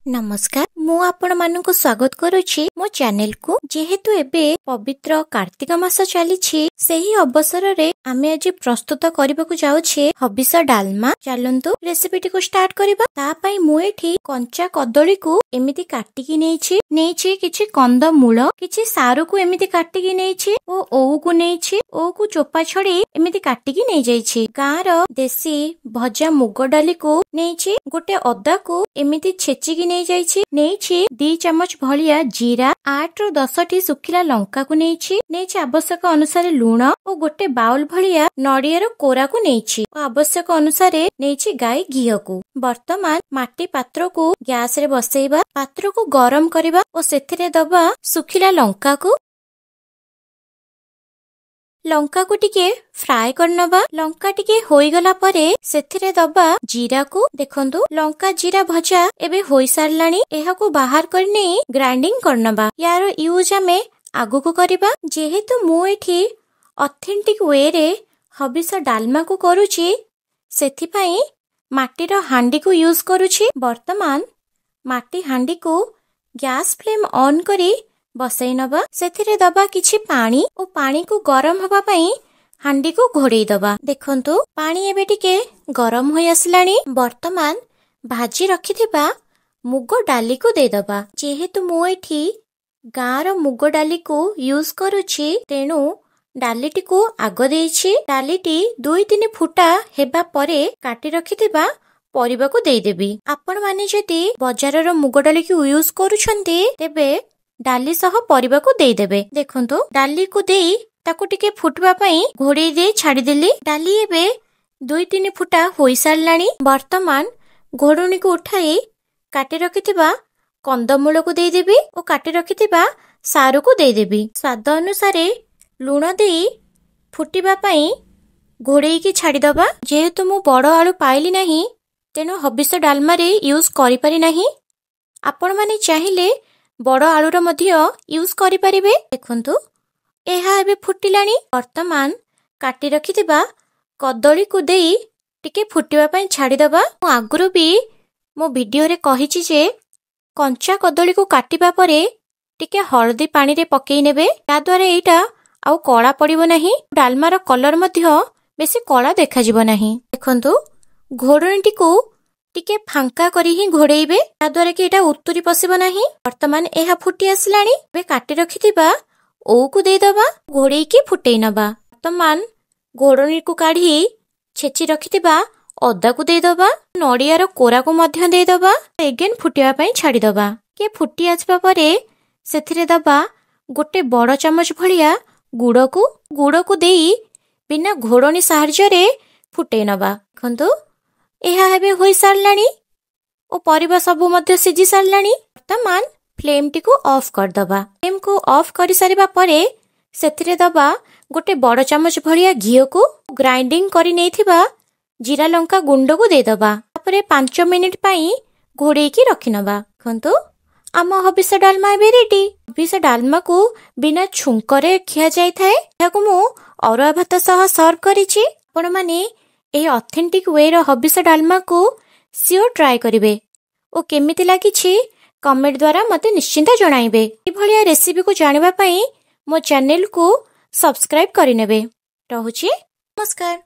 ନମସ୍କାର, ମୁଁ ଆପଣମାନଙ୍କୁ ସ୍ୱାଗତ କରୁଛି ମୋ ଚ୍ୟାନେଲକୁ। ଯେହେତୁ ଏବେ ପବିତ୍ର କାର୍ତ୍ତିକ ମାସ ଚାଲିଛି, ସେହି ଅବସରରେ ଆମେ ଆଜି ପ୍ରସ୍ତୁତ କରିବାକୁ ଯାଉଛେ ହବିଷ ଡାଲମା। ଚାଲନ୍ତୁ ରେସିପିଟିକୁ ଷ୍ଟାର୍ଟ କରିବା। ତା ପାଇଁ ମୁଁ ଏଠି କଞ୍ଚା କଦଳୀକୁ ଏମିତି କାଟିକି ନେଇଛି, କିଛି କନ୍ଦମୂଳ, କିଛି ସାରୁକୁ ଏମିତି କାଟିକି ନେଇଛି ଓ ଓଉକୁ ନେଇଛି। ଓଉକୁ ଚୋପା ଛଡେଇ ଏମିତି କାଟିକି ନେଇଯାଇଛି। ଗାଁର ଦେଶୀ ଭଜା ମୁଗ ଡାଲିକୁ ନେଇଛି, ଗୋଟେ ଅଦାକୁ ଏମିତି ଛେଚିକି ନେଇଯାଇଛି, ନେଇଛି 2 ଚାମଚ ଭଳିଆ ଜିରା, 8ରୁ 10ଟି ଶୁଖିଲା ଲଙ୍କାକୁ ନେଇଛି, ଆବଶ୍ୟକ ଅନୁସାରେ ଲୁଣ ଓ ଗୋଟେ ବାଉଲ ଭଳିଆ ନଡିଆର କୋରାକୁ ନେଇଛି ଓ ଆବଶ୍ୟକ ଅନୁସାରେ ନେଇଛି ଗାଈ ଘିଅକୁ। ବର୍ତ୍ତମାନ ମାଟି ପାତ୍ରକୁ ଗ୍ୟାସରେ ବସେଇବା, ପାତ୍ରକୁ ଗରମ କରିବା ଓ ସେଥିରେ ଦବା ଶୁଖିଲା ଲଙ୍କାକୁ। ଲଙ୍କାକୁ ଟିକେ ଫ୍ରାଏ କରିନବା। ଲଙ୍କା ଟିକେ ହୋଇଗଲା ପରେ ସେଥିରେ ଦବା ଜିରାକୁ। ଦେଖନ୍ତୁ, ଲଙ୍କା ଜିରା ଭଜା ଏବେ ହୋଇସାରିଲାଣି। ଏହାକୁ ବାହାର କରି ନେଇ ଗ୍ରାଇଣ୍ଡିଂ କରିନବା। ୟାର ୟୁଜ ଆମେ ଆଗକୁ କରିବା। ଯେହେତୁ ମୁଁ ଏଠି ଅଥେଣ୍ଟିକ ୱେରେ ହବିଷ ଡାଲମାକୁ କରୁଛି, ସେଥିପାଇଁ ମାଟିର ହାଣ୍ଡିକୁ ୟୁଜ କରୁଛି। ବର୍ତ୍ତମାନ ମାଟି ହାଣ୍ଡିକୁ ଗ୍ୟାସ ଫ୍ଲେମ୍ ଅନ୍ କରି ବସେଇ ନବା। ସେଥିରେ ଦବା କିଛି ପାଣି ଓ ପାଣିକୁ ଗରମ ହବା ପାଇଁ ହାଣ୍ଡିକୁ ଘୋଡେଇ ଦବା। ଦେଖନ୍ତୁ, ପାଣି ଏବେ ଟିକେ ଗରମ ହୋଇ ଆସିଲାଣି। ବର୍ତ୍ତମାନ ଭାଜି ରଖିଥିବା ମୁଗ ଡାଲିକୁ ଦେଇଦବା। ଯେହେତୁ ମୁଁ ଏଠି ଗାଁର ମୁଗ ଡାଲିକୁ ୟୁଜ କରୁଛି, ତେଣୁ ଡାଲିଟିକୁ ଆଗ ଦେଇଛି। ଡାଲିଟି 2-3 ଫୁଟା ହେବା ପରେ କାଟି ରଖିଥିବା ପରିବାକୁ ଦେଇଦେବି। ଆପଣମାନେ ଯଦି ବଜାରର ମୁଗ ଡାଲିକୁ ୟୁଜ କରୁଛନ୍ତି, ତେବେ ଡାଲି ସହ ପରିବାକୁ ଦେଇଦେବେ। ଦେଖନ୍ତୁ, ଡାଲିକୁ ଦେଇ ତାକୁ ଟିକେ ଫୁଟିବା ପାଇଁ ଘୋଡେଇ ଦେଇ ଛାଡିଦେଲି। ଡାଲି ଏବେ 2-3 ଫୁଟା ହୋଇସାରିଲାଣି। ବର୍ତ୍ତମାନ ଘୋଡଣୀକୁ ଉଠାଇ କାଟି ରଖିଥିବା କନ୍ଦମୂଳକୁ ଦେଇଦେବି ଓ କାଟି ରଖିଥିବା ସାରୁକୁ ଦେଇଦେବି। ସ୍ୱାଦ ଅନୁସାରେ ଲୁଣ ଦେଇ ଫୁଟିବା ପାଇଁ ଘୋଡେଇକି ଛାଡିଦବା। ଯେହେତୁ ମୁଁ ବଡ ଆଳୁ ପାଇଲି ନାହିଁ, ତେଣୁ ହବିଷ ଡାଲମାରେ ୟୁଜ କରିପାରି ନାହିଁ। ଆପଣମାନେ ଚାହିଁଲେ ବଡ ଆଳୁର ମଧ୍ୟ ୟୁଜ କରିପାରିବେ। ଦେଖନ୍ତୁ, ଏହା ଏବେ ଫୁଟିଲାଣି। ବର୍ତ୍ତମାନ କାଟି ରଖିଥିବା କଦଳୀକୁ ଦେଇ ଟିକେ ଫୁଟିବା ପାଇଁ ଛାଡିଦବା। ମୁଁ ଆଗରୁ ବି ମୋ ଭିଡିଓରେ କହିଛି ଯେ କଞ୍ଚା କଦଳୀକୁ କାଟିବା ପରେ ଟିକେ ହଳଦୀ ପାଣିରେ ପକେଇ ନେବେ, ଯାହାଦ୍ୱାରା ଏଇଟା ଆଉ କଳା ପଡିବ ନାହିଁ, ଡାଲମାର କଲର ମଧ୍ୟ ବେଶୀ କଳା ଦେଖାଯିବ ନାହିଁ। ଦେଖନ୍ତୁ, ଘୋଡ଼ଣୀଟିକୁ ଟିକେ ଫାଙ୍କା କରି ହିଁ ଘୋଡେଇବେ, ଯାହାଦ୍ୱାରା କି ଏଇଟା ଉତୁରି ପଶିବ ନାହିଁ। ବର୍ତ୍ତମାନ ଏହା ଫୁଟି ଆସିଲାଣି। ଏବେ କାଟି ରଖିଥିବା ଓଉକୁ ଦେଇଦବା, ଘୋଡେଇକି ଫୁଟେଇ ନବା। ବର୍ତ୍ତମାନ ଘୋଡଣୀକୁ କାଢି ଛେଚି ରଖିଥିବା ଅଦାକୁ ଦେଇଦବା, ନଡିଆର କୋରାକୁ ମଧ୍ୟ ଦେଇଦବା। ଏଗେନ୍ ଫୁଟିବା ପାଇଁ ଛାଡିଦବା। ଟିକେ ଫୁଟି ଆସିବା ପରେ ସେଥିରେ ଦବା ଗୋଟେ ବଡ ଚାମଚ ଭଳିଆ ଗୁଡକୁ। ଗୁଡକୁ ଦେଇ ବିନା ଘୋଡଣୀ ସାହାଯ୍ୟରେ ଫୁଟେଇ ନବା। ଦେଖନ୍ତୁ, ଏହା ଏବେ ହୋଇସାରିଲାଣି ଓ ପରିବା ସବୁ ମଧ୍ୟ ସିଝି ସାରିଲାଣି। ବର୍ତ୍ତମାନ ଫ୍ଲେମଟିକୁ ଅଫ୍ କରିଦବା। ଫ୍ଲେମକୁ ଅଫ୍ କରିସାରିବା ପରେ ସେଥିରେ ଦବା ଗୋଟେ ବଡ ଚାମଚ ଭଳିଆ ଘିଅକୁ, ଗ୍ରାଇଣ୍ଡିଂ କରି ନେଇଥିବା ଜିରା ଲଙ୍କା ଗୁଣ୍ଡକୁ ଦେଇଦବା। ତାପରେ 5 ମିନିଟ ପାଇଁ ଘୋଡେଇକି ରଖିନବା। ଦେଖନ୍ତୁ, ଆମ ହବିଷ ଡାଲମା ଏବେ ରେଡି। ହବିଷ ଡାଲମାକୁ ବିନା ଛୁଙ୍କରେ ଖିଆ ଯାଇଥାଏ। ଏହାକୁ ମୁଁ ଅରୁଆ ଭାତ ସହ ସର୍ଭ କରିଛି। ଆପଣମାନେ ଏହି ଅଥେଣ୍ଟିକ ୱେର ହବିଷ ଡାଲମାକୁ ସିଓର ଟ୍ରାଏ କରିବେ ଓ କେମିତି ଲାଗିଛି କମେଣ୍ଟ ଦ୍ୱାରା ମତେ ନିଶ୍ଚିନ୍ତ ଜଣାଇବେ। ଏଭଳିଆ ରେସିପିକୁ ଜାଣିବା ପାଇଁ ମୋ ଚ୍ୟାନେଲକୁ ସବସ୍କ୍ରାଇବ କରିନେବେ। ରହୁଛି, ନମସ୍କାର।